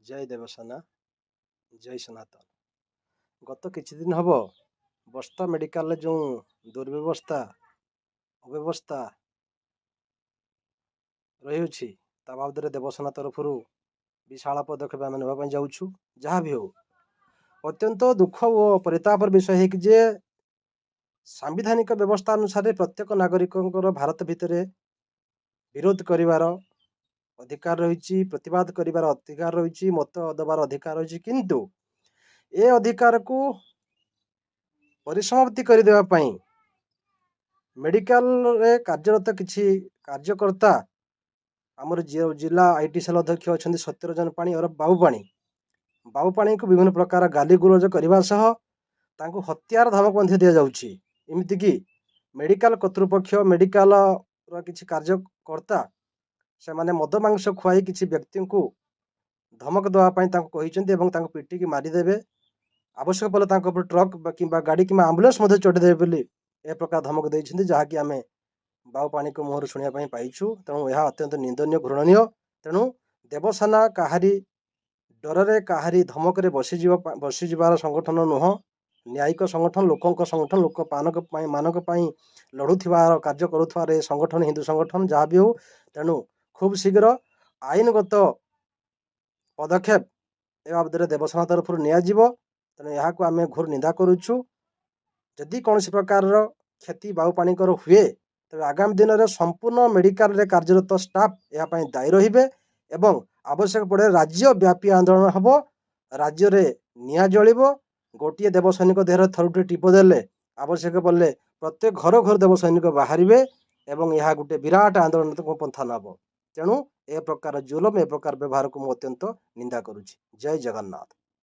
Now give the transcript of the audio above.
ଜୟ ଦେବସେନା, ଜୟ ସନାତନ। ଗତ କିଛି ଦିନ ହେବ ବସ୍ତା ମେଡ଼ିକାଲରେ ଯେଉଁ ଦୁର୍ବ୍ୟବସ୍ଥା, ଅବ୍ୟବସ୍ଥା ରହିଅଛି, ତା ବାବଦରେ ଦେବସେନା ତରଫରୁ ବିଶାଳ ପଦକ୍ଷେପ ଆମେ ନେବା ପାଇଁ ଯାଉଛୁ। ଯାହା ବି ହେଉ, ଅତ୍ୟନ୍ତ ଦୁଃଖ ଓ ପରିତାପର ବିଷୟ ହେଇକି ଯେ ସାମ୍ବିଧାନିକ ବ୍ୟବସ୍ଥା ଅନୁସାରେ ପ୍ରତ୍ୟେକ ନାଗରିକଙ୍କର ଭାରତ ଭିତରେ ବିରୋଧ କରିବାର ଅଧିକାର ରହିଛି, ପ୍ରତିବାଦ କରିବାର ଅଧିକାର ରହିଛି, ମତ ଦେବାର ଅଧିକାର ରହିଛି। କିନ୍ତୁ ଏ ଅଧିକାରକୁ ପରିସମାପ୍ତି କରିଦେବା ପାଇଁ ମେଡ଼ିକାଲରେ କାର୍ଯ୍ୟରତ କିଛି କାର୍ଯ୍ୟକର୍ତ୍ତା, ଆମର ଜିଲ୍ଲା IT cell ଅଧ୍ୟକ୍ଷ ଅଛନ୍ତି ସତ୍ୟରଞ୍ଜନ ପାଣି ଓରଫ ବାବୁ ପାଣି, ବାବୁ ପାଣିକୁ ବିଭିନ୍ନ ପ୍ରକାର ଗାଲି ଗୁଲଜ କରିବା ସହ ତାଙ୍କୁ ହତ୍ୟାର ଧମକ ମଧ୍ୟ ଦିଆଯାଉଛି। ଏମିତିକି ମେଡ଼ିକାଲ କର୍ତ୍ତୃପକ୍ଷ, ମେଡ଼ିକାଲର କିଛି କାର୍ଯ୍ୟକର୍ତ୍ତା, ସେମାନେ ମଦ ମାଂସ ଖୁଆଇ କିଛି ବ୍ୟକ୍ତିଙ୍କୁ ଧମକ ଦେବା ପାଇଁ ତାଙ୍କୁ କହିଛନ୍ତି ଏବଂ ତାଙ୍କୁ ପିଟିକି ମାରିଦେବେ, ଆବଶ୍ୟକ ପଡ଼ିଲେ ତାଙ୍କ ଉପରେ ଟ୍ରକ୍ କିମ୍ବା ଗାଡ଼ି କିମ୍ବା ଆମ୍ବୁଲାନ୍ସ ମଧ୍ୟ ଚଢ଼ିଦେବେ ବୋଲି ଏ ପ୍ରକାର ଧମକ ଦେଇଛନ୍ତି, ଯାହାକି ଆମେ ବାବୁ ପାଣିଙ୍କ ମୁହଁରୁ ଶୁଣିବା ପାଇଁ ପାଇଛୁ। ତେଣୁ ଏହା ଅତ୍ୟନ୍ତ ନିନ୍ଦନୀୟ, ଘୃଣନୀୟ। ତେଣୁ ଦେବସେନା କାହାରି ଡରରେ, କାହାରି ଧମକରେ ବସିଯିବାର ସଂଗଠନ ନୁହଁ। ନ୍ୟାୟିକ ସଂଗଠନ, ଲୋକଙ୍କ ସଂଗଠନ, ଲୋକମାନଙ୍କ ପାଇଁ, ମାନଙ୍କ ପାଇଁ ଲଢ଼ୁଥିବାର, କାର୍ଯ୍ୟ କରୁଥିବାର ଏ ସଂଗଠନ ହିନ୍ଦୁ ସଂଗଠନ। ଯାହା ବି ହେଉ, ତେଣୁ ଖୁବ୍ ଶୀଘ୍ର ଆଇନଗତ ପଦକ୍ଷେପ ଏ ବାବଦରେ ଦେବସେନା ତରଫରୁ ନିଆଯିବ। ତେଣୁ ଏହାକୁ ଆମେ ଘୋର ନିନ୍ଦା କରୁଛୁ। ଯଦି କୌଣସି ପ୍ରକାରର କ୍ଷତି ବାବୁ ପାଣିଙ୍କର ହୁଏ, ତେବେ ଆଗାମୀ ଦିନରେ ସମ୍ପୂର୍ଣ୍ଣ ମେଡ଼ିକାଲରେ କାର୍ଯ୍ୟରତ ଷ୍ଟାଫ୍ ଏହା ପାଇଁ ଦାୟୀ ରହିବେ ଏବଂ ଆବଶ୍ୟକ ପଡ଼େ ରାଜ୍ୟ ବ୍ୟାପୀ ଆନ୍ଦୋଳନ ହେବ, ରାଜ୍ୟରେ ନିଆଁ ଜଳିବ। ଗୋଟିଏ ଦେବ ସୈନିକ ଦେହରେ ଥରୁଟିଏ ଟିପ ଦେଲେ ଆବଶ୍ୟକ ପଡ଼ିଲେ ପ୍ରତ୍ୟେକ ଘର ଘର ଦେବ ସୈନିକ ବାହାରିବେ ଏବଂ ଏହା ଗୋଟେ ବିରାଟ ଆନ୍ଦୋଳନାତ୍ମକ ପନ୍ଥା ନେବ। ତେଣୁ ଏ ପ୍ରକାର ଜୁଲମ, ଏ ପ୍ରକାର ବ୍ୟବହାରକୁ ମୁଁ ଅତ୍ୟନ୍ତ ନିନ୍ଦା କରୁଛି। ଜୟ ଜଗନ୍ନାଥ।